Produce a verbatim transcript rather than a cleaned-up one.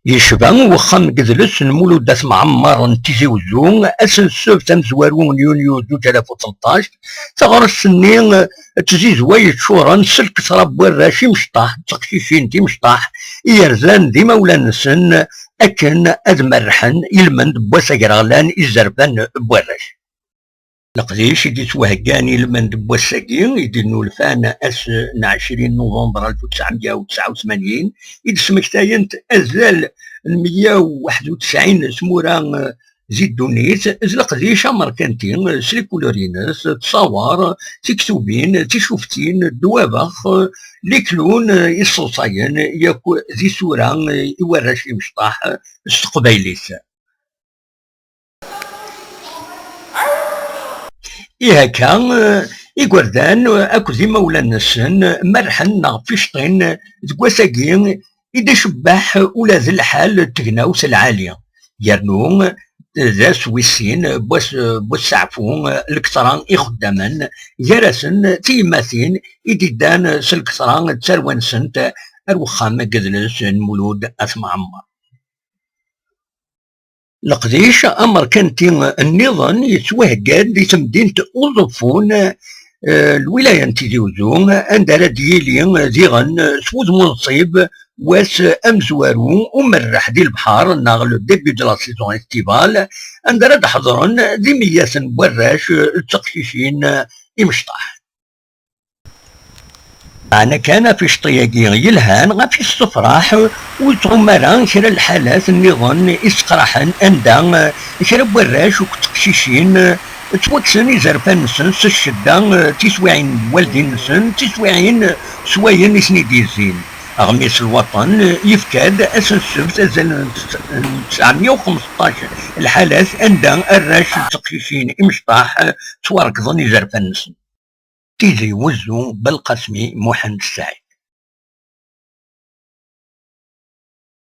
Yecba wexxam n yedles n Mulud At Mɛemmer n Tizi Wezzu, ass n ssebt amezwaru n yunyu zuǧ alaf u tleṭṭac, taɣrest-nni d tzizwa yeččuren s lkesra n warrac imecṭaḥ d teqcicin timecṭaḥ i yerzan d imawlan-nsen akken ad merrḥen i lmend n wass agraɣlan i zzerfan n warrac. Leqdic i d-yettwaheggan i lmend n wass-agi i d-innulfan ass n ɛecrin november alef u tesɛemya u tesɛa u tmanyin, i d-smektayent azal n meyya u waḥed u tesɛin tmura di ddunit, d leqdic amerkanti s likulur-ines, ttṣawer, tiktubin, ticuftin, ddwabex, liklun iṣeḍṣayen, yakk d isura i warrac imecṭaḥ s teqbaylit. Ihi akka, igerdan akked imawlan-nsen merrḥen neɣ ficcṭin deg wass-agi i d-icebbeḥ ula d lḥal n tegnawt lɛali, yernu d ass wis sin n wass, n usteɛfu, lektra ixeddamen, gar-asen tiyemmatin i d-iddan s lektra d tarwa-nsent ar wexxam n yedles n Mulud At Mɛemmer. Leqdic amerkanti nniḍen yettwahegga-d di temdint Uẓeffun, eh, lwilaya n Tizi Wezzu, anda ara d-yili diɣen s wudem unṣib wass amezwaru umerreḥ di lebḥer neɣ le début de la saison estivale, anda ara d-ḥeḍren d imeyyaten n warrac d teqcicin imecṭaḥ. Meɛna kan aficcṭi-agi yelhan ɣef yessefraḥ ur yettɣum ara kra n lḥalat nniḍen iseqraḥen anda kra n warrac akked teqcicin ttwakksen izerfan-nsen s ccedda, tiswiɛin n waldi-nsen, tiswiɛin s wayen i ten-id-yezzin. Aɣmis n lwaṭen yefka-d ass n ssebt azal n tesɛemya u xemseṭṭac lḥalat anda arrac d teqcicin imecṭaḥ ttwarekḍen izerfan-nsen. Tizi Wezzu, Belqasmi Muḥend Ssaɛid.